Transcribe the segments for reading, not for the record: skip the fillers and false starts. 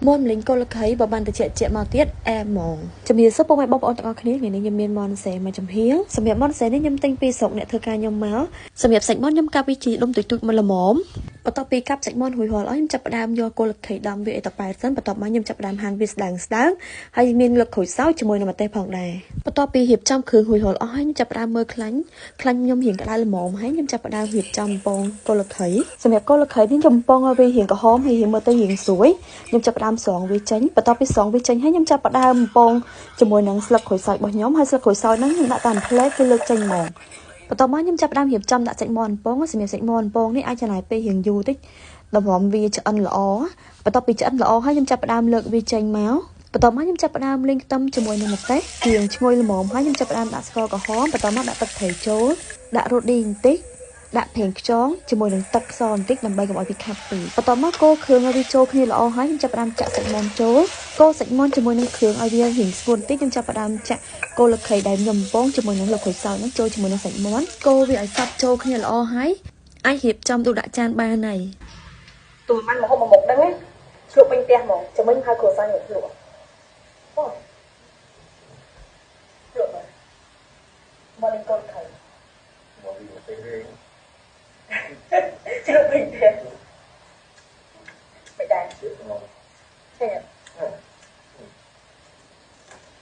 មាន់ម្លិញកូលខីបើបានតិចជាមកទៀតអែហ្មងជំរាបសួរពុកម៉ែបងប្អូនទាំងអស់គ្នាថ្ងៃនេះខ្ញុំមានមាន់សេមកចំហៀងសម្រាប់មាន់សេនេះខ្ញុំទិញពីស្រុកអ្នកធ្វើការខ្ញុំមកសម្រាប់សាច់មាន់ខ្ញុំកាប់វាជាដុំទូចៗមកល្មមបន្ទាប់ពីកាប់សាច់មាន់រួចរាល់អស់ខ្ញុំចាប់ផ្ដើមយកគល់ខីដំវាឲ្យតប៉ែតសិនបន្ទាប់មកខ្ញុំចាប់ផ្ដើមហាន់វាស្ដើងស្ដើងហើយមានលឹកក្រូចសើចជាមួយនឹងម្ទេសផងដែរបន្ទាប់ពីរៀបចំគ្រឿងរួចរាល់អស់ហើយខ្ញុំចាប់ផ្ដើមមើលខ្លាញ់ខ្លាញ់ខ្ញុំរៀងក្តៅល្មមហើយខ្ញុំចាប់ផ្ដើមរៀបចំពងគល់ខីសម្រាប់គល់ខីនេះខ្ញុំពងឲ្យវារៀងក្រហមហើយរៀងមើលទៅរៀងស្រួយខ្ញុំចាប់ផ្ដើមស្រង់វាចេញបន្ទាប់ពីស្រង់វាចេញហើយខ្ញុំចាប់ផ្ដើមពងជាមួយនឹងស្លឹកក្រូចសើចរបស់ខ្ញុំហើយស្លឹកក្រូចសើចហ្នឹងខ្ញុំដាក់តាមផ្លែគឺលើកចេញហ្មងបន្ទាប់មកខ្ញុំចាប់ផ្ដើមរៀបចំដាក់សាច់មាន់ពងសម្រាប់សាច់មាន់ពងនេះអាចចំណាយពេលរៀងយូរតិចតម្រាំវាឆ្អិនល្អបន្ទាប់ពីឆ្អិនល្អហើយខ្ញុំចាប់ផ្ដើមលើកវាចេញមកបន្ទាប់មកខ្ញុំចាប់ផ្ដើមលាយខ្ទឹមជាមួយនឹងម្ទេសរៀងឈ្ងុយល្មមហើយខ្ញុំចាប់ផ្ដើមដាក់ស្ករក្រហមបន្ទាប់មកដាក់ទឹកត្រីចូលដាក់រ៉ូឌីបន្តិចដាក់ប្រេងខ្យងជាមួយនឹងទឹកខ្សបន្តិចដើម្បីកុំឲ្យវាខាប់ពេកបន្ទាប់មកកូរគ្រឿងឲ្យវាចូលគ្នាល្អហើយខ្ញុំចាប់ផ្ដើមចាក់សាច់មាន់ចូលកូរសាច់មាន់ជាមួយនឹងគ្រឿងឲ្យវារៀងស្ងួតបន្តិចខ្ញុំចាប់ផ្ដើមចាក់គល់លខីដែលខ្ញុំបំពងជាមួយនឹងលក្រូចសើចហ្នឹងចូលជាមួយនឹងសាច់មាន់កូរវាឲ្យសព្វចូលគ្នាល្អហើយអាចរៀបចំទុកដាក់ចានបានហើយ ទូមិនមកហូបមកមុខហ្នឹងណាឆ្លក់ពេញផ្ទះហ្មងចាំមិញហៅគ្រួសារមកឆ្លក់អូឆ្លក់មកមកលេងកូនខៃ មកពីប្រទេសវិញ ឆ្លក់ពេញផ្ទះមិនដែរ ទៀតហ្មង ឃើញ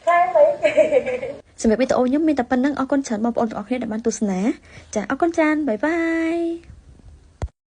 ខ្លាំងមិន សម្រាប់វីដេអូខ្ញុំមានតែប៉ុណ្្នឹងអរគុណច្រើនបងប្អូនទាំងអស់គ្នាដែលបានទស្សនាចាអរគុណច្រើនបាយបាយ។